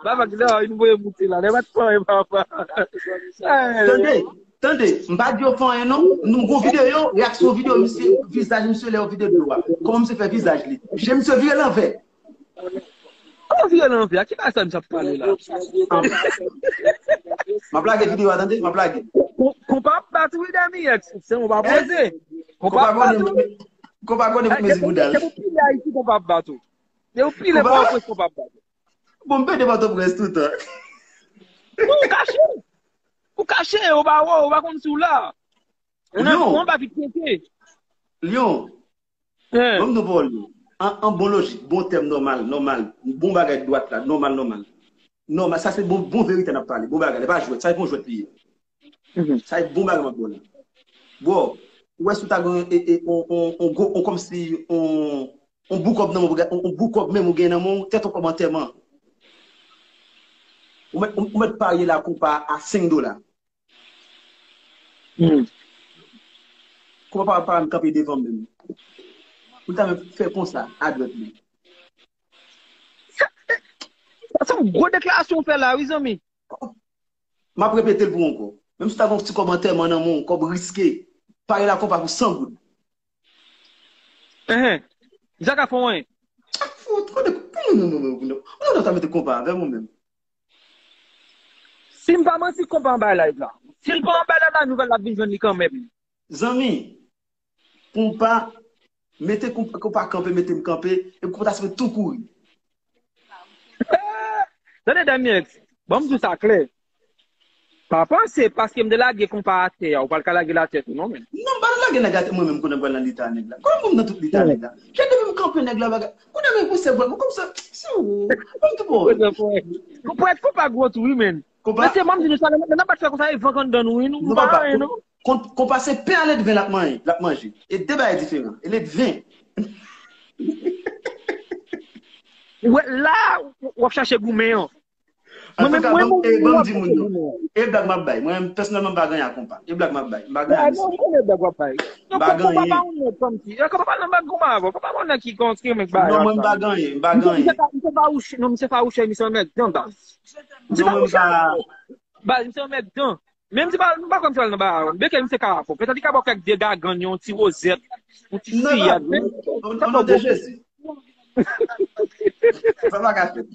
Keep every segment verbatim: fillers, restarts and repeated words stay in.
Papa ki la, li voye moute la. Lè pa t fè anyen, papa. Tande, tande, m pa di yo fè anyen non. Nou gon videyo, reyaksyon videyo misye, vizaj misye lè yo vide dlo a. Kòman misye fè vizaj li? Je misye vire lanvè. Kòman vire lanvè? A ki bagay sa misye ap pale la? M ap lage videyo a, tande, m ap lage. Konpa ap bat wi, Damiyex. Se yon pa poze. Konpa ap bat wi. Konpa konnen pou mezi bouda l. Depi w pile Ayiti, konpa ap bat ou. Depi w pile Pòtoprens, konpa ap bat ou. Bon, m pede Pòtoprens toutan. Non, ou kache. Ou kache, ou pa wè, ou pa konn si w la. Ou nan fon, ou pa vit tete. Lyon, ban m di w pawòl yo. An, an bon lojik, bon tèm nòmal, nòmal. Bon bagay dwat la, nòmal, nòmal. Nòmal, sa se bon, bon verite n ap pale. Bon bagay, e pa jwèt, sa se bon jwèt li ye. Sa se bon bagay m ap ba w la. Bro, ou wè si w ta gen e, e, on, on, on gwo, on kòmsi, on, on boukòb nan men w, on, on boukòb menm ou gen nan men w, tèt on kòb antèman. Ou mèt, ou, ou mèt parye la konpa a senk dola. Hmm. Kòman papa m kanpe devan m menm? Pou l ta menm fè konsa, adrèt li. Sa, sa se yon gwo deklarasyon w fè la, wi, zanmi. M ap repete l pou w ankò. Menm si w ta gen yon ti kòb antèman nan men w, kòb riske, pare la konpa pou san goud. Enhen. Misye ka fè w anyen. Sa k fout? Kote, pou mwen, mwen, mwen, mwen, mwen, mwen, ta mete konpa avè m ou menm. Si m pa manti, konpa anba live la. Si l pa anba live la, nouvèl la ap vin jwenn li kanmenm. Zanmi, konpa, mete konpa, konpa kanpe, mete m kanpe, epi konpa ta sipoze tou kouri. Tande, Damiyex, ban m di w sa klè. Pa panse paske m te lage konpa atè a, ou pral ka lage l atè tou, non, men. Non, m pa nan lage nèg atè, mwen menm konnen m pral nan leta nèg la. Konnen m nan tout leta nèg la. Chak depi m kanpe nèg la bagay. Konnen men pou se vre, mwen kòm sa, si ou, ban m tou pawòl. Konpa, konpa gwo tou, wi, men. Konpa. Mesye, ban m di nou sa, lè n ap bat fè konsa, e van k anndan nou, wi, nou pa anyen, non. Konpa se pen a ledven l ap manyen, l ap manje. E de bagay diferan. E ledven. Ou wè, la, w ap chache goumen an. Mwen menm, mwen menm, e, ban m di moun yo. E blag m ap bay. Mwen menm, pèsonèlman, m pa gen anyen ak konpa. E blag m ap bay. M pa gen anyen. Non, m konnen blag w ap bay. Non, konpa pa yon nèg kòmsi. E, konpa pa nan blag konpa avè w. Konpa pa yon nèg ki konn ki renmen bay. Non, mwen, m pa gen anyen. M pa gen anyen. Misye fawouche, non, misye fawouche, misye yon nèg dan, baz. Misye fawouche. Baz, misye yon nèg dan. Menm si pa, m pa kwè misye al nan bagay a. Byen ke misye ka rapò. Petèt li ka ba w kèk de gagann, yon ti wozèt, yon ti siyad, men o non de Jezi. Sa pa ka fèt.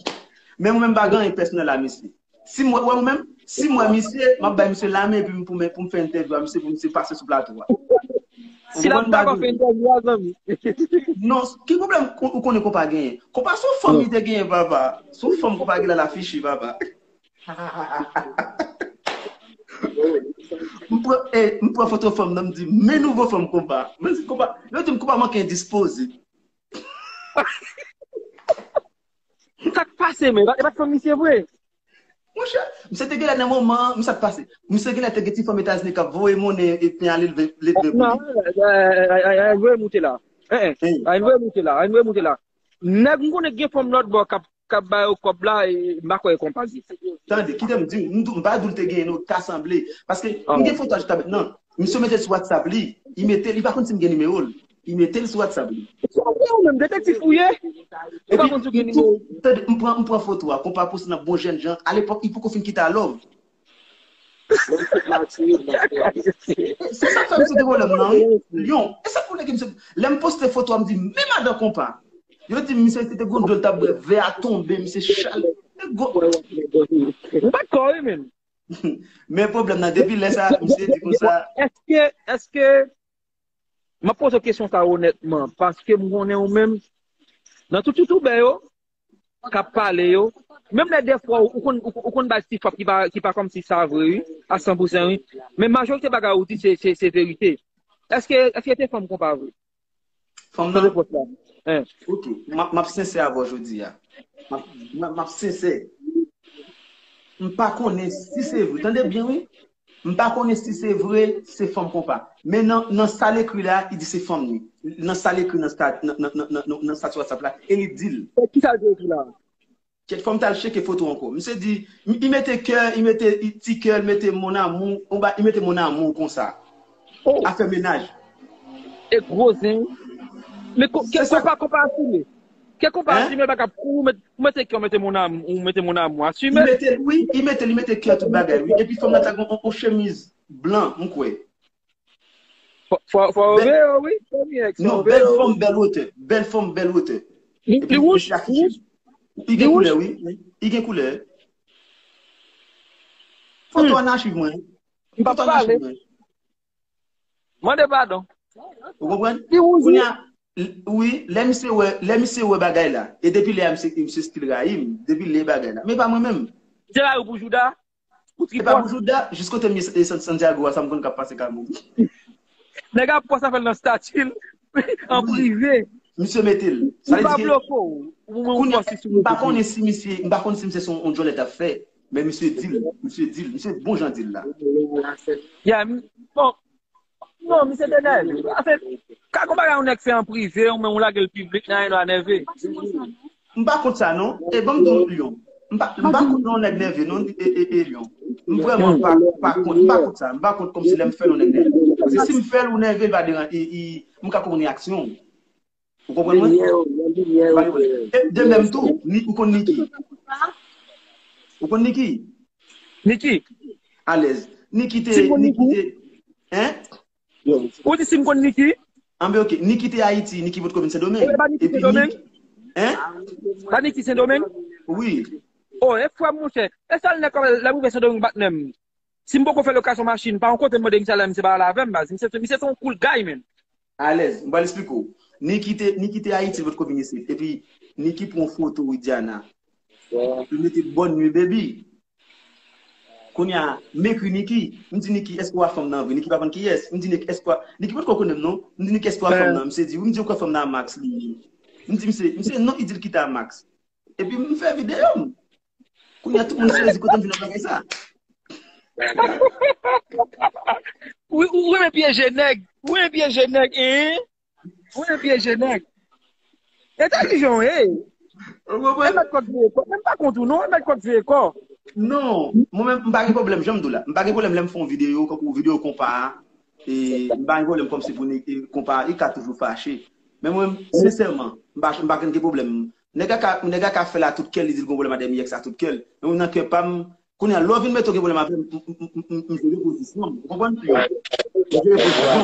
Men mwen menm pa gen anyen pèsonèl a misye. Si m wè, wè mwen menm, si m wè misye, m ap bay misye lamen epi m pou m, pou m fè entèvyou a misye, pou misye pase sou plato a. Si l ap dakò fè entèvyou a, zanmi. Non, ki pwoblèm ou konnen konpa genyen? Konpa se yon fanm li te genyen, papa. Se yon fanm konpa genyen la afiche, papa. M pran, eh, m pran foto fanm nan, m di, men nouvo fanm konpa. Men si konpa, yo di m konpa manke endispoze. Sa k pase, men? E pa t fanm misye vre? Monchè, misye te genlè nan moman, men sa k pase. Misye genlè te gen ti fanm Etazini k ap voye monnen epi ale leve, leve pou li. Non, eh, eh, eh, eh, voye moute la. Eh, eh, eh, voye moute la, eh, voye moute la. Nèg m konnen gen fanm lòt bò k ap k ap ba yo kòb la, e, m pa kwè e konpa l ye. Tande, kite m di w, m di w, m pa di w l te genyen non, ta sanble. Paske m gen foto a jiska mentnan. Misye mete l sou WhatsApp li, li mete l, li pa konn si m gen nimewo l. Li mete l sou WhatsApp li. Sa w ye ou menm, detektif ou ye? Ou pa konn si w gen nimewo l. Tande, m pran, m pran foto a, konpa poste nan bon jèn jan, alepòk, li poko fin kite a love. Se sa k fè misye gen pwoblèm nan, wi. Lyon, e sa k fè misye, lè m poste foto a, m di, men madan konpa. Yo di misye se te gon djòl t ap bwè, vè a tonbe, misye chale. Ou pa t kò, wi, menm. Men pwoblèm nan, depi lè sa, misye di konsa. Èske, èske, m ap poze w kesyon sa onètman, paske m konnen ou menm, nan tout youtubè yo, k ap pale yo, menm lè dèfwa ou, ou konn, ou, ou konn bay ti fap ki pa, ki pa kòmsi sa vre, wi, a san pou san, wi. Men majorite bagay ou di se, se, se verite. Èske, èske te fanm konpa vre? Fanm nan? Repons la. Hein. Ok, m ap, m ap sensè avè w jodi a. M ap, m ap, m ap sensè. M pa konnen si se vre. Tande byen, wi. M pa konnen si se vre, se fanm konpa. Men nan, nan sa l ekri la, li di se fanm li. Nan sa l ekri nan sta, nan, nan, nan, nan, nan, nan stati WhatsApp la, e li di l. E kisa l te ekri la? Kèt, fò m t al tcheke foto ankò. Misye di, li mete kè, li mete ti kè, li mete mon amour, on ba, li mete mon amour konsa. Oh. Afè mennaj. E gwo zen. Men ko-, ke konpa, konpa asime. Kè konpa asime l pa ka pou ou mete kè, ou mete mon amour, ou mete mon amour asime. Li mete l, wi, li mete, li mete kè tout bagay, wi. Epi fanm nan ta gen yon, yon chemiz blan, m kwè. Fò, fò, fò w veye w, wi. Fò w veye w. Non, bèl fanm, bèl wotè. Bèl fanm, bèl wotè. Li, li wouj, li wouj. Li gen koulè, wi. Li gen koulè. Foto an achiv mwen. M p ap pale. Mande padon. Ou konprann? Li wouj, wi. Kounye a, wi, lè misye wè, lè misye wè bagay la. E depi lè a, misye, misye still rayi m. Depi lè bagay la. Men pa mwen menm. Misye rayi w pou jouda? Ou tripòt. E pa pou jouda, jis kote m ye San-, Santiago a, sa m konn k ap pase ka moun. Nèg ap pòs afè l nan stati l, an prive. Misye mete l. Sa vle di ke kounye a, m pa konnen si misye, m pa konn si misye se yon djòlèt ap fè, men misye di l, misye di l, misye bon jan di l la. Yeah, m-, bon, non, misye te nève. Afè, ka gon bagay yon nèg fè an prive, ou menm ou lage l piblik, nan yon dwa nève. M pa kont sa, non. E ban m di w, Lyon. M pa, m pa kont non nèg nève, non, e, e, e, Lyon. M vrèman pa, pa kont, m pa kont sa. M pa kont kòmsi lè m fè l yon nèg nève. Paske si m fè l ou nève, l va deranje, e, e, m ka konprann reyaksyon w. Ou konprann mwen? E de menm tou, ni, ou konn Niki? Ou konn Niki? Niki? Alèz. Niki te, Niki te, hein? Ou di si m konn Niki? Anben, ok. Niki te Ayiti, Niki potko vin Sendomeng. Epi Niki, hein? Pa Niki Sendomeng? Wi. Oh, e frè m, monchè. E sèl nèg k ap lè m rive Sendomeng bat nèm. Si m poko fè lokasyon machin, pa yon kote m mande misye alè, misye pa ale avè m, baz. Misye, misye se yon cool guy, man. Alèz, m pral esplike w. Niki te, Niki te Ayiti, potko vin isit. Epi Niki pran foto Widiana. Li mete bonne nuit, baby. Kounye a, m ekri Niki. M di Niki, èske w a fanm nan vre? Niki pa konn kiyès. M di Niki, èske w a, Niki potko konnen m non. M di Niki, èske w a fanm nan? Misye di, wi, m di, ou kwè fanm nan a Max li ye? M di, misye, misye, non, li di l kite a Max. Epi m fè videyo m. Kounye a, tout moun sezi kote m vin nan bagay sa. Ou, ou renmen pyeje nèg. Ou renmen pyeje nèg, hein? Ou renmen pyeje nèg. Entèlijan w ye. Ou konprann? E mèt kòk veye kò. Men m pa kont ou non, e mèt kòk veye kò. Non, mwen menm, m pa gen pwoblèm, jan m di w la. M pa gen pwoblèm lè m fè yon videyo, kankou videyo konpa a. E m pa gen pwoblèm kòmsi pou nèg, e, konpa a, li ka toujou fache. Men mwen menm, sensèman, m pa, m pa gen pwoblèm. Nèg la ka, nèg la ka fè l a tout kè l, li di l gon pwoblèm a dènye èks la tout kè l. Men mwen nan kè pa m, kounye a, lè w vin mete w gen pwoblèm avè m, m, m, m, m, m jere pozisyon m. Ou konprann? M jere pozisyon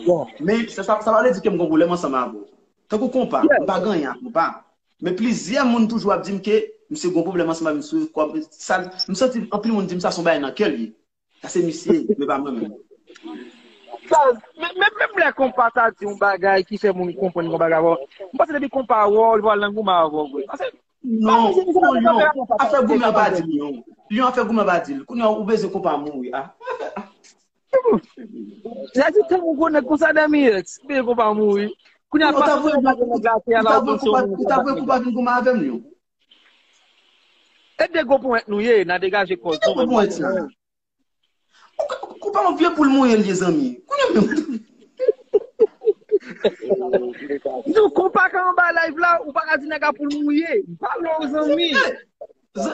m. Men sa, sa, sa pa vle di ke m gon pwoblèm ansanm avè w. Tankou konpa, m pa gen anyen ak konpa. Men plizyè moun toujou ap di m ke misye gon pwoblèm ansanm avè m sou kòb. Sa, m santi anpil moun di m sa se yon bagay nan kè l ye. Sa se misye, men pa mwen menm. Sa, men, men, menm lè konpa ta di yon bagay ki fè moun konprann yon bagay, bon, m panse depi konpa wè w, li pral nan goumen avè w vre. Paske, non, non, Lyon, afè goumen an pa di l, non. Lyon, afè goumen an pa di l. Kounye a, ou bezwen konpa mouri, a. Sa di tèlman gwo nèg konsa, dènye èks, bezwen konpa mouri. Kounye a, ou ta voye, ou ta voye konpa, ou ta voye konpa vin goumen avè m, Lyon. E de gwo ponyèt nou ye, n a degaje kò nou. Ki de gwo ponyèt sa? Ou ka, ou pa yon vye poul mouye l ye, zanmi. Kounye a menm. Nou konpa ka anba live la, ou pa ka di nèg a poul mouye. M pale w, zanmi. Se,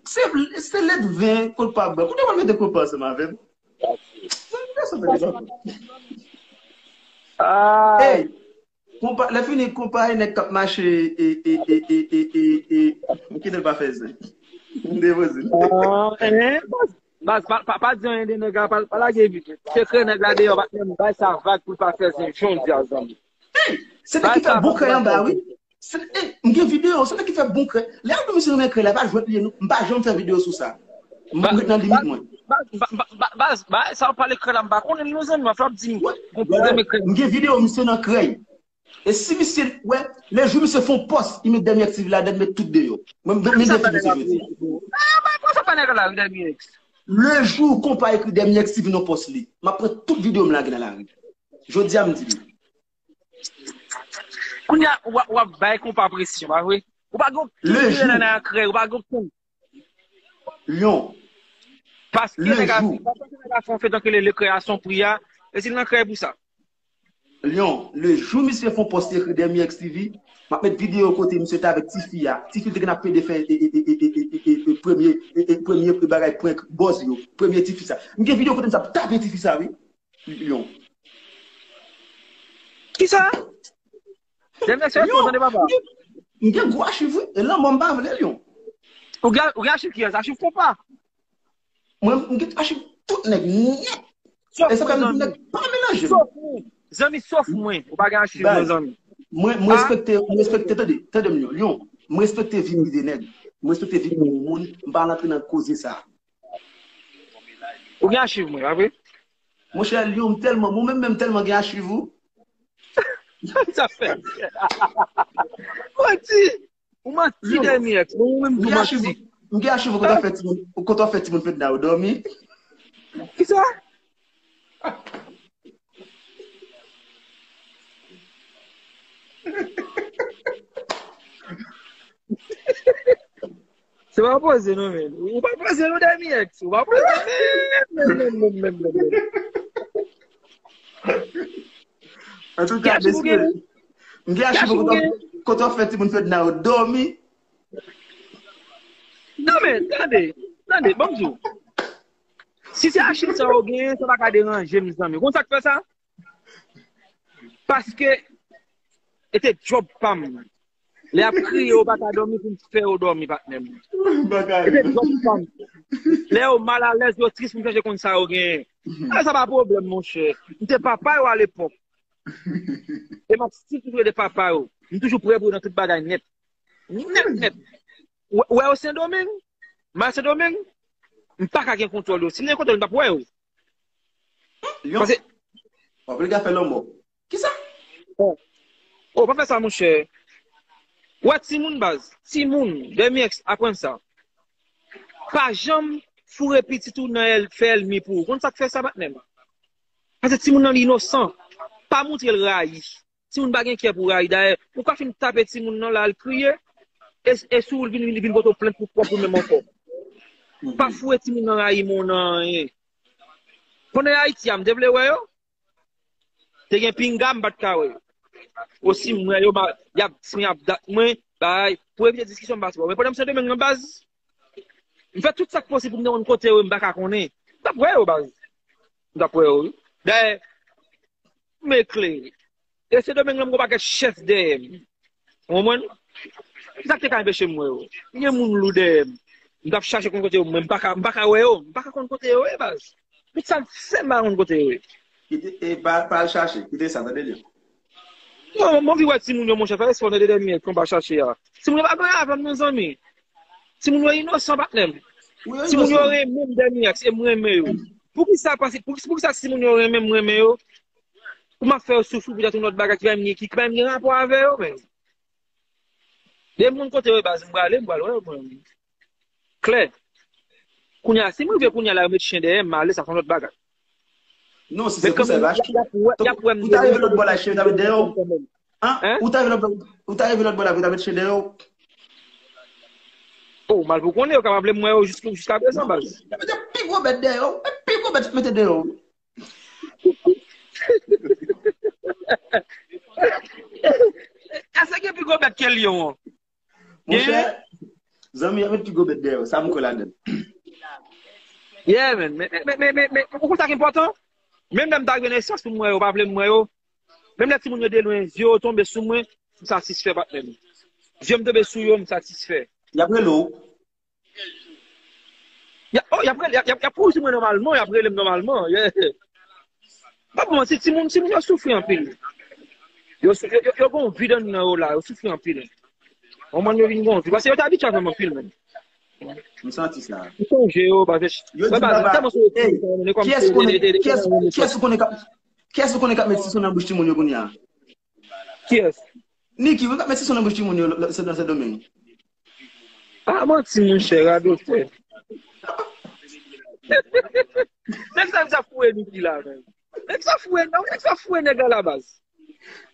se, se lèt ven konpa bwè. Kounye a w al mete konpa ansanm avè m. Zanmi, pèsonn pa gen konpa. Ah. Hey, konpa, lè fini konpa e nèg k ap mache e, e, e, m kite l pa fè zen. M depoze l. Ah, hein? Baz, pa, pa, pa di anyen de nèg la, pa, pa lage sekrè nèg la deyò, pa menm bay sa vag pou l pa fè zen jodi a, zanmi. Hey, se nèg ki fè bon krèy anba, wi. Se, hey, m gen videyo, se nèg ki fè bon krèy. Lè Abdou misye renmen krèy la, pa jwèt li, non. M pa janm fè videyo sou sa. M ret nan limit mwen. Baz, baz, baz, baz, sa w pale krèy la, m pa konnen l non, zanmi, w ap di m, gon pwoblèm krèy. M gen videyo misye nan krèy. E si misye, wè, lè jou misye fè yon pòs, li met dènye T V ladan, li met tout deyò. Mwen, m, m defi misye jodi a. Ah, mwen pran sa pa nèg la, dènye èks. Le jou konpa ekri dènye èks T V nan pòs li, m ap pran tout videyo m lage nan lari. Jodi a, m di li. Kounye a, w ap, w ap bay konpa presyon, pa vre? Ou pa gen okenn diri nan krèy, ou pa gen okenn Lyon. Paske nèg a, paske nèg a fè yon fè tanke le, le krèy a son pri a, e si l nan krèy pou sa. Lyon, le jou misye fè yon pòs li ekri dènye èks T V, m ap met videyo kote misye te avèk tifi a. Tifi l te gen ap pede fè e, e, premye, e, e, premye bagay prank bòz yo. Premye tifi sa. M gen videyo kote misye ap tape tifi sa, wi. Lyon. Kisa? Dènye sèl yo, tande papa. M gen gwo achiv, wi. E lanmò m pa vle, Lyon. Ou gen, ou gen achiv kiyès? Achiv konpa. Mwen, m gen achiv tout nèg nèt. E sa fè m di nèg pa melanje m. Sof mwen. Zanmi, sof mwen. Ou pa gen achiv, non, zanmi. Mwen, m respekte, m respekte, tande, tande m, Lyon. Lyon, m respekte vi m de nèg. M respekte vi m moun. M pa rantre nan koze sa. Ou gen achiv mwen, pa vre? Monchè, Lyon, m tèlman, mwen menm, menm tèlman gen achiv ou. Sa fè. Manti. Ou manti, Dèmi Èks. Mwen menm tou manti. M gen achiv ou kote w fè timoun, kote w fè timoun fedna yo dòmi. Kisa? Se pa poze non, men. Ou pa poze non, Dèmi Èks. Ou pa poze menm, menm, menm, menm, menm, menm. Antouka, mesye, m gen achiv kote w fè timoun fedna yo dòmi. Non, men, tande, tande, ban m di w. Si se achiv sa yo genyen, sa pa ka deranje m, zanmi. Ou konn sa k fè sa? Paske e te djòb pa m. Lè y ap kriye, yo pa ka dòmi pou m fè yo dòmi, patnè m. E te djòb pa m. Lè yo malalèz, yo tris, pou m chèche konn sa yo genyen. A, sa pa pwoblèm, monchè. M te papa yo alepòk. E m ap still toujou rete papa yo. M toujou prè pou yo nan tout bagay nèt. Nèt, nèt. Ou wè yo Sendomeng? M al Sendomeng? M pa ka gen kontwòl yo. Si m gen kontwòl, m p ap wè yo. Lyon, w ap rele afè lanmò. Kisa? Oh, oh, pa fè sa, monchè. Ou wè timoun baz, timoun, Dèmi Èks aprann sa. Pa janm foure pitit ou nan èl, fè èlmi pou ou. Konn sa k fè sa, patnè m? Paske timoun nan li inosan. Pa montre l rayi. Timoun pa gen kè pou rayi. Dayè, ou ka fin tape timoun nan la, l kriye, e, e si w vin, vin, vin pote w plent pou pwòp ou menm ankò. Pa foure timoun nan rayi moun nan anyen. Pandan y Ayiti a, m te vle wè yo. Te gen pinga, m pa t ka wè yo. Osi, m wè yo, y ap, y ap dat mwen, bay, pou evite diskisyon, m pa t wè yo. Men pandan m Sendomeng nan baz, m fè tout sa k posib pou m te konn kote yo, m pa ka konnen. M t ap wè yo, baz. M t ap wè yo, wi. Dayè, m eklere. E Sendomeng lan, m gon pakèt chèf dèyè m. Ou konprann? Kisa k te ka anpeche m wè yo? M gen moun lou dèyè m. M t ap chache konn kote yo, mwen m pa ka, m pa ka wè yo. M pa ka konn kote yo ye, baz. Tout sa m fè, m pa konn kote yo ye. Kite, e pa, pa al chache. Kite sa, tande Lyon. Non, m anvi wè timoun yo, monchè, fè espò nan de dènye konba chache a. Timoun yo pa gen avè m, non, zanmi. Timoun yo inosan, patnè m. Timoun yo renmen m, Dèmi Èks, e m renmen yo. Poukisa, poukisa, poukisa timoun yo renmen m, renmen yo? Pou m ap fè yo soufri poutèt yon lòt bagay ki pa menm gen, ki, ki pa menm gen rapò avè yo, men. Depi m konn kote yo ye, baz, m prale, m pral wè yo, mwen. Klè. Kounye a, si m rive kounye a la, yo met chen dèyè m, m ale, sa se yon lòt bagay. Non, si se konsa, y ap wè m. Ou ta rive lòt bò la, chen ta met dèyè w. Hein? Ou ta rive lòt bò, ou ta rive lòt bò la, yo ta met chen dèyè w. Oh, mal pou konnen, yo ka pa vle m wè yo jiska, jiska prezan, baz. Yo mete pi gwo bèt dèyè w, pi gwo bèt mete dèyè w. Èske gen pi gwo bèt ke lyon an? Monchè, zanmi an met pi gwo bèt dèyè w, sa m kwè ladan l. Yeah, man. Men, men, men, men, men, men, ou konn sa k enpòtan? Menm lè m ta gen nesans pou m wè yo, pa vle m wè yo. Menm lè timoun yo de lwen, zye yo tonbe sou mwen, m satisfè, patnè m. Zye m tonbe sou yo, m satisfè. Y ap rele w. Y ap, oh, y ap rele, y ap, y ap, y ap kouri sou mwen nòmalman, y ap rele m nòmalman. Yeah. Pa pou manti, timoun, timoun yo soufri anpil. Yo, sou- yo, yo, yo gon vid anndan yo la, yo soufri anpil. Yon mòn yo vin gon vid. Paske yo te abitye avè m anpil, menm. M santi sa. M sonje yo, paske yo di baba, ey, kiyès konnen, kiyès, kiyès ou konnen k ap, kiyès ou konnen k ap met sison nan bouch timoun yo kounye a? Kiyès? Niki, wi, k ap met sison nan bouch timoun yo, lò, lò, se nan Sendomeng. Ah, manti, monchè, radotè. Nèg sa, sa foure Niki la, menm. Nèg sa foure, non, nèg sa foure nèg la, la baz.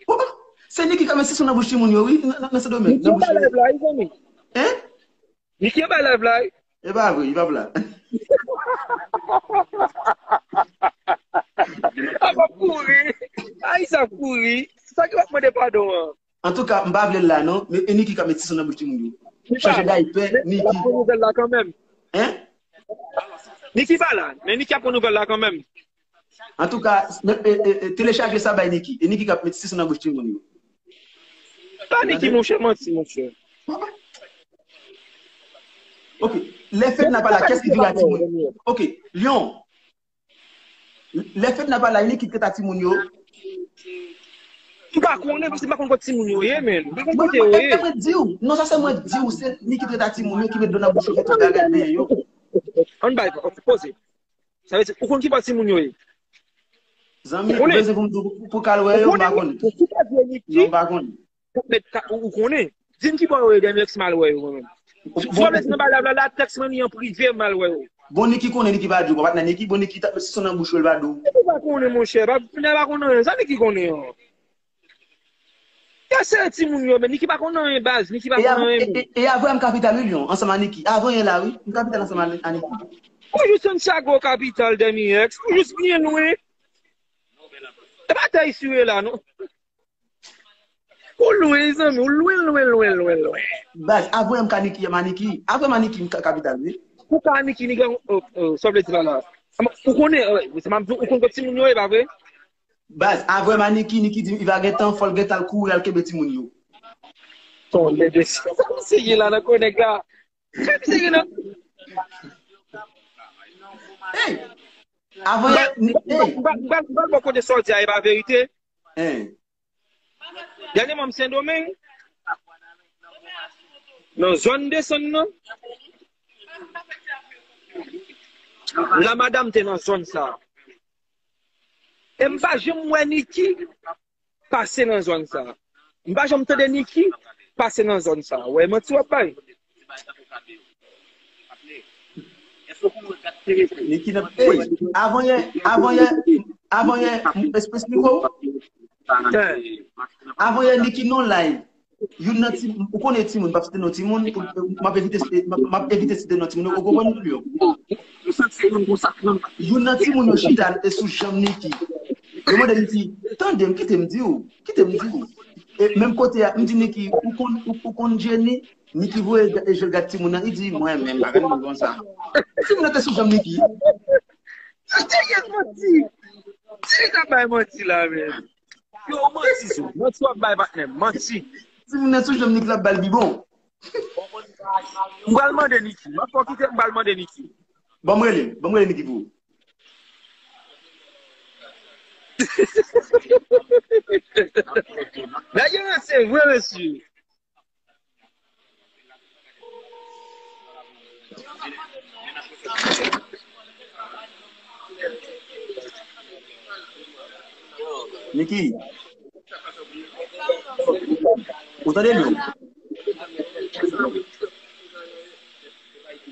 Oh, se Niki k ap met sison nan bouch timoun yo, wi, nan, nan, nan Sendomeng, nan bouch yo. Niki anba live la, wi, zanmi. Hein? Niki anba live la, wi. E pa vre, li p ap la. A, m ap kouri. Ay, sa kouri. Sa ki w ap mande padon an? Antouka, m pa vle l la non, men e Niki k ap met sison nan bouch timoun yo. Chache daypè, Niki. L ap pran nouvèl la kanmenm. Hein? Niki pa la, men Niki ap pran nouvèl la kanmenm. Antouka, e, e, e, telechaje sa bay Niki. E Niki k ap met sison nan bouch timoun yo. Sa Niki, monchè, manti, monchè. Ok. Lè Fedna pa la, kiyès ki vire a timoun? Ok. Lion. Lè Fedna pa la, Niki ki trete a timoun yo. M pa konnen, paske m pa konn kot timoun yo ye, men. M pa konn kote yo ye. Mwen di w. Non, sa se mwen di w, se Niki ki trete a timoun yo, ki met dlo nan bouch yo, ki tou bagay benyen yo. Ann bay, poze. Sa vle di, ou konn ki bò timoun yo ye? Zanmi, ou bezwen pou m di w pou, pou k al wè yo, m pa konnen. Ou konnen? Ou konnen? Non, m pa konnen. Ou met ka-, ou, ou konnen. Di m ki bò yo ye, Dèmyèks, m al wè yo, mwen menm. Si w vle di nan bagay la, la, tèks mwen li an prive, m al wè yo. Bon, Niki konnen, Niki pa di w, patnè Niki, bon, Niki t ap met sison nan bouch yo, l pa di w. Niki pa konnen, monchè, pa, nèg pa konnen anyen, sa Niki konnen an? Kiyès se timoun yo, men Niki pa konnen anyen, baz, Niki pa konnen anyen, men. E, e, e avè m kapital, wi, Lion, ansanm a Niki. Avè yè la, wi, m kapital ansanm a, a Niki. Ou jis Santiago kapital, Dèmyèks, ou jis byen lwen. E pa tè isi w ye la, non. Ou lwen, zanmi, ou lwen, lwen, lwen, lwen, lwen. Baz, avè m ka Niki, m a Niki. Avè m a Niki, m ka kapital, wi. Ou ka Niki, Niki, oh, oh, sa w vle di la la. Ou konnen, oh, se m ap di w, ou konn kot timoun yo ye, pa vre? Baz, avè m a Niki, Niki di m, i va gentan, fò l gentan al kouri, al kenbe timoun yo. Ton de de sa misye ye la nan kò nèg la. Sa misye ye nan. Hey! Avè, hey! M pral, m pral, m pral bò kote sa w di a, e pa verite. Hey! Dènyèman, m Sendomeng, nan zòn desann nan, la madanm te nan zòn sa. E m pa janm wè Niki pase nan zòn sa. M pa janm tande Niki pase nan zòn sa. Wè, manti w ap bay. Niki nan, hey, avan yè, avan yè, avan yè, m esplike w. Avan yè, Niki nan live. Youn nan ti, ou konnen timoun, m p ap site non timoun, pou, m ap evite site, m ap, m ap evite site non timoun, ou konprann, Lion? Youn nan timoun yo chita e sou janm Niki. Yo mande Niki, tande m, kite m di w, kite m di w. E menm kote a, m di Niki, ou konn, ou, ou konn Jenny? Niki voye je l gad timoun nan, li di, mwen menm, m pa renmen moun konsa. Timoun nan te sou janm Niki. Timoun nan te sou janm Niki. Timoun nan te sou janm Niki. Yo, manti sou. Manti w ap bay, patnè m. Manti. Timoun nan sou janm Niki l ap ba l bibwon. M pral mande Niki. M ap fè w kite, m pral mande Niki. Ban m rele. Ban m rele Niki pou ou. Nèg yo ranse vre, mesye. Niki. Ou tande nou?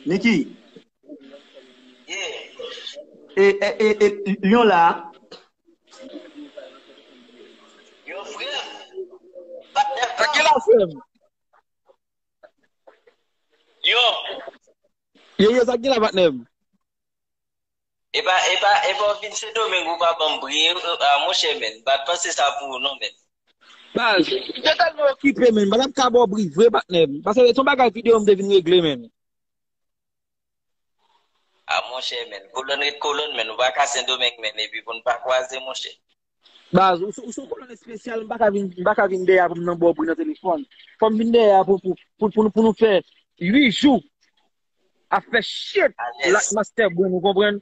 Niki. E, e, e, e, Lion la. Yo, frè m. Patnè m. Sa ki la, frè m? Yo. Yo, yo, sa ki la, patnè m? Epa, epa, epa, w vin Sendomeng, ou pa ban m bri, a, monchè, men. M pa t panse sa pou ou, non, men. Baz, m te tèlman okipe, men. M pa t ap ka ba w bri vre, patnè m. Paske se yon bagay videyo m te vin regle, men. A, monchè, men. Kolòn ret kolòn, men. Ou pa ka Sendomeng, men. Epi pou n pa kwaze, monchè. Baz, ou se, ou se yon kolòn espesyal, m pa ka vin, m pa ka vin dèyè a pou m nan ba w bri nan telefòn. Fò m vin dèyè a pou, pou, pou, pou nou, pou nou fè uit jou ap fè shit. Alèz. Like Master Brain, ou konprann?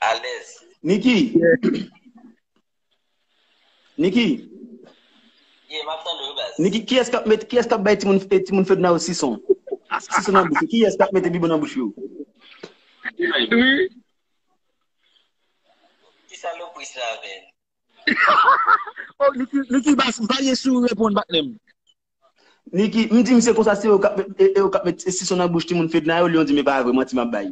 Alèz. Niki. Yeah. Niki. Yeah, m ap tande w, baz. Niki, kiyès k ap met, kiyès k ap bay timoun, eh, timoun Fedna yo sison? Sison nan bouch yo. Kiyès k ap mete bibwon nan bouch yo? Wi. Ki salopri sa, men? Oh, Niki, Niki baz, m pa gen sou reponn, patnè m. Niki, m di misye konsa, se yo k ap met, e, e yo k ap met sison nan bouch timoun Fedna yo, Lion di, men pa vre, manti m ap bay.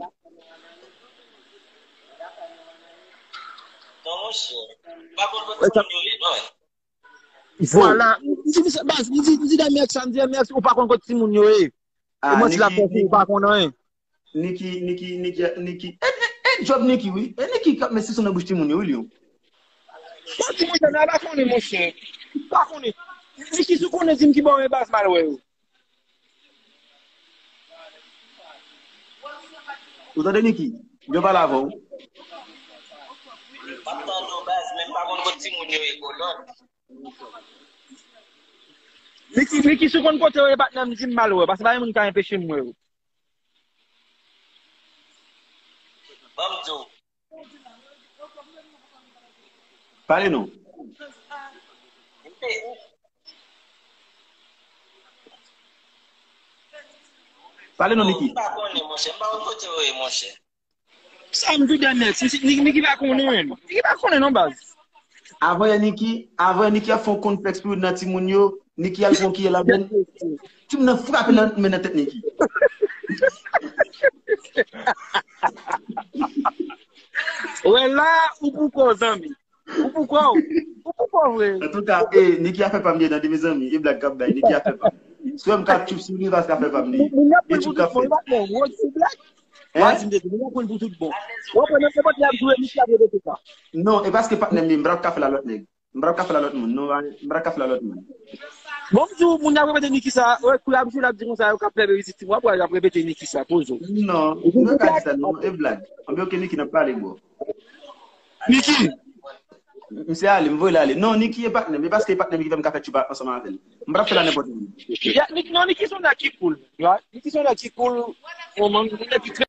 Non, monchè. M pa konn lòt timoun yo ye, non. Vwala. M di misye, baz, m di, m di Dèmyèks sa, m di Dèmyèks, ou pa konn kot timoun yo ye. E manti l ap fè, ou pa konn anyen. Niki, Niki, Niki, Niki. E, e, e djòb Niki, wi. E Niki k ap met sison nan bouch timoun yo, wi, Lion. Bon, ti monchè, nan pa konnen, monchè. Pa konnen. Niki, si w konnen, di m ki bò w ye, baz, m al wè yo. Ou tande, Niki? Yo pale avè w. M ap tande w, baz, men m pa konn kot timoun yo ye, kolòn. Niki, Niki, si w konn kote w ye, patnè m, di m m al wè w, paske pa gen moun ki ka enpeche m wè w. Ban m di w. Pale non. Pale non, Niki. M pa konnen, monchè. M pa konn kote w ye, monchè. Sa m di w dènye, si, si, Niki, Niki pa konnen. Niki pa konnen non, baz. Avan yè Niki, avan yè Niki ap fè yon konplèks pou youn nan timoun yo, Niki al pran kiyè ladann. Timoun nan frape nan men nan tèt Niki. Wè la, ou pou kò, zanmi. Ou pou kò, ou pou kò vre. Antouka, e, Niki afè pa m li ye tande, mezanmi. E blag k ap bay, Niki afè pa m. Si w wè m ka ap tchoup sou li, paske afè pa m li ye. Moun nan pran pou tout moun, patnè. Ou di blag. Wa di m de, moun nan pran pou tout bon. Ou konprann, nenpòt lè ap jwe, Niki ap repete sa. Non, e paske patnè m li, m pa ka fè l a lòt nèg. M pa ka fè l a lòt moun. Non, m pa ka fè l a lòt moun. Bon, m di w, moun ap repete Niki sa, wè, kou y ap jwe, l ap di konsa, yo k ap fè berizik ti mwa, pou y ap repete Niki sa, poze w. Non, nou pa ka di sa, non, e blag. Anben, oke, Niki, n ap pale, bro. Niki! Misye ale, m voye l ale. Non, Niki e patnè m, e paske e patnè m ki fè m ka fè tchoup ansanm avè l. M pa t ap fè l a nenpòt moun. Ya, Niki, non, Niki se yon nèg ki cool. Ya, Niki se yon nèg ki cool. Yon moun, yon nèg ki trè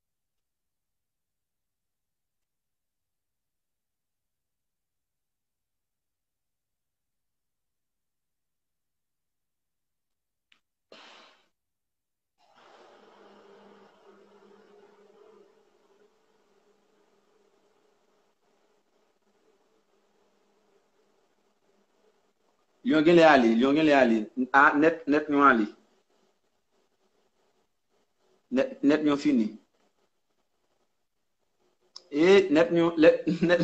Lyon genlè ale, Lyon genlè ale. A, nèt, nèt Lyon ale. Nèt, nèt Lyon fini. E nèt Lyon, nèt, nèt,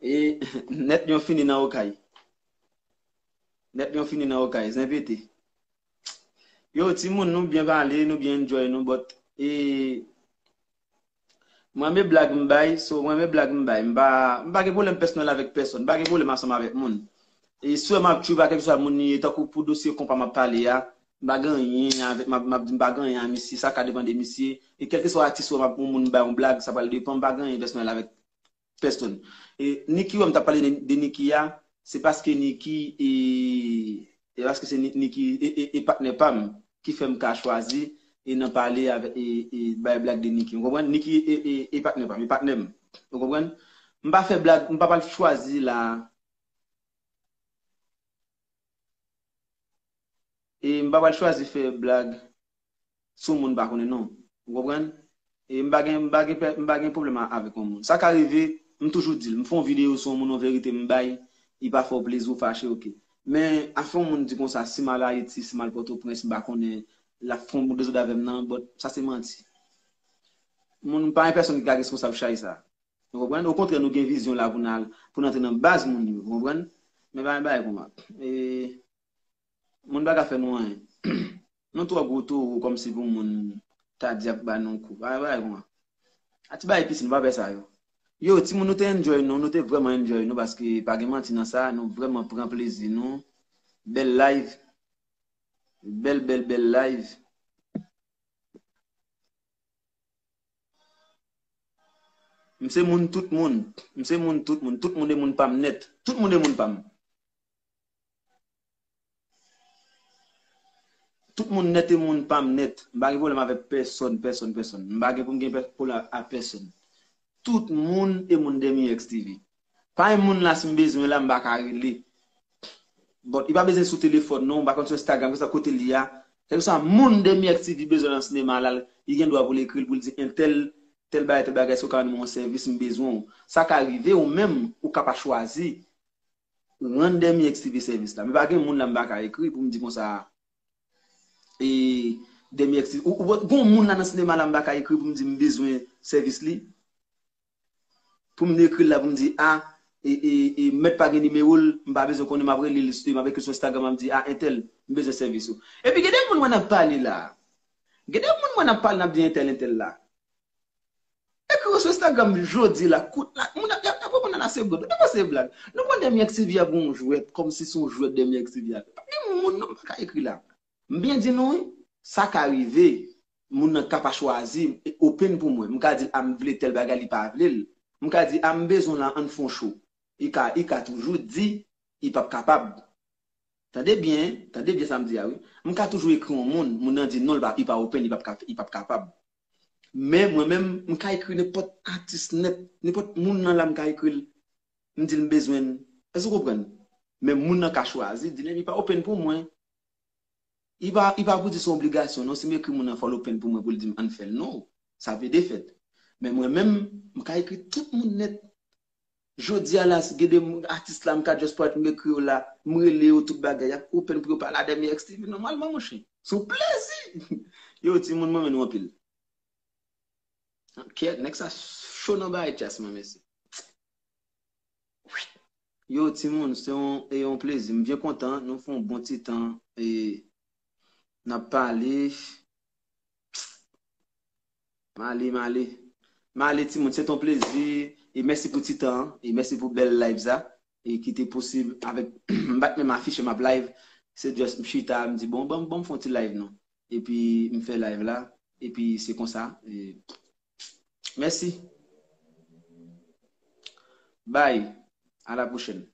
e, nèt Lyon fini nan Okay. Nèt Lyon fini nan Okay, zen pete. Yo, timoun, nou byen pale, nou byen enjoy nou, but, e, mwen renmen blag m bay, so mwen renmen blag m bay. M pa, m pa gen pwoblèm pèsonèl avèk pèsòn, m pa gen pwoblèm ansanm avèk moun. E si w wè m ap tchoup a kèlkeswa moun li ye, tankou pou dosye konpa m ap pale a, m pa gen anyen avèk, m ap, m ap di m pa gen anyen a misye, sa ka depann de misye. E kèlkeswa atis ou wè m ap, yon moun bay yon blag, sa pral depann, m pa gen anyen pèsonèl avèk pèsòn. E Niki, wè m t ap pale de, de Niki a, se paske Niki, e, e paske se Ni- Niki, e, e, e patnè pa m, ki fè m ka chwazi, e nan pale avèk, e, e bay blag de Niki. Ou konprann? Niki, e, e, e patnè pa m, e patnè m. Ou konprann? M pa fè blag, m pa pral chwazi la. E m pa pral chwazi fè blag sou moun m pa konnen non. Ou konprann? E m pa gen, m pa gen, m pa gen pwoblèm avèk yon moun. Sa ka rive, m toujou di l, m fè yon videyo sou yon moun, yon verite m bay, li pa fè w plezi, ou fache, oke. Men, afè yon moun di konsa, si m al Ayiti, si m al Pòtoprens, m pa konnen, l ap fè yon dezòd avè m nan, but sa se manti. Moun pa yon pèsòn ki ka responsab chay sa. Ou konprann? Okontrè, nou gen vizyon la pou n al, pou n antre nan baz moun yo, ou konprann? Men pa gen bagay konsa. E, moun pa ka fè nou anyen. Nou twò gwo towo kòmsi pou moun ta di ap ba nou kou. Pa gen bagay konsa. A ti bagay piti, nou pa fè sa yo. Yo, timoun, nou te enjoy nou, nou te vrèman enjoy nou, paske pa gen manti nan sa, nou vrèman pran plezi nou. Bèl live. Bèl, bèl, bèl live. M se moun tout moun. M se moun tout moun. Tout moun e moun pa m nèt. Tout moun e moun pa m. Tout moun nèt e moun pa m nèt. M pa gen pwoblèm avèk pèsòn, pèsòn, pèsòn. M pa gen pou m gen pè- pwoblèm ak pèsòn. Tout moun e moun Demi X T V. Pa gen moun la, si m bezwen la, m pa ka rele. But, li pa bezwen sou telefòn non, m pa konn sou Instagram, kèlkeswa kote li a. Kèlkeswa moun Demi X T V bezwen nan sinema la, li gen dwa pou l ekri l, pou l di entèl, tèl bagay, tèl bagay, si w ka rann mwen yon sèvis, m bezwen w. Sa ka rive, ou menm, ou ka pa chwazi rann Demi X T V sèvis la. Men pa gen moun la, m pa ka ekri pou m di konsa, e, Demi X T V, ou, ou, gen yon moun la nan sinema la, m pa ka ekri pou m di m bezwen sèvis li. Pou m ekri l la, pou m di, a, e, e, e, mèt pa gen nimewo l, m pa bezwen konnen, m ap rele l, m ap ekri sou Instagram, m ap di, a, entèl, m bezwen sèvis ou. Epi gen de moun mwen ap pale la. Gen de moun mwen ap pale, n ap di entèl, entèl la. Ekri yo sou Instagram jodi la, kout la, moun ap, y ap, y ap reponn nan la segond. Ou te panse blag? Nou konn Demi X T V ap yon jwèt, kòmsi se yon jwèt Demi X T V ap fè. Pa gen moun non, m pa ka ekri la. M byen di nou wi, sa ka rive, moun nan ka pa chwazi, e open pou mwen. M ka di l, a, m vle tèl bagay, li pa vle l. M ka di, a, m bezwen w la, ann fè yon show. Li ka, li ka toujou di, li p ap kapab. Tande byen, tande byen sa m di a wi. M ka toujou ekri yon moun, moun nan di non, li pa, li pa open, li p ap ka, li p ap kapab. Men mwen menm, m ka ekri nenpòt atis nèt, nenpòt moun nan la m ka ekri l. M di l m bezwen l. Èske w konprann? Men moun nan ka chwazi, di li pa open pou mwen. Li pa, li pa pou di se yon obligasyon, non. Si m ekri moun nan, fò l open pou mwen, pou l di m ann fè l. Non, sa vle defèt. Men mwen menm, m ka ekri tout moun nèt. Jodi a la, si gen de atis la, m ka just parèt, m ekri yo la, m rele yo tout bagay, y ap open pou yo pale a Dèmi X T V nòmalman, monchè. Se yon plezi! Yo, timoun, mwen renmen nou anpil. Kèt, nèg sa cho nan bagay djaz, mwen, mesye. Yo, timoun, se yon, e yon plezi. M byen kontan, nou fè yon bon ti tan, e n ap pale. M ale, m ale. M ale, timoun, se ton plezi. E mèsi pou ti tan an. E mèsi pou bèl live sa. E ki te posib avèk, m pa t menm afiche m ap live. Se just m chita, m di, bon, bon, bon, m fè yon ti live non. Epi m fè live la. Epi se konsa. E, mèsi. Bye. À la prochaine.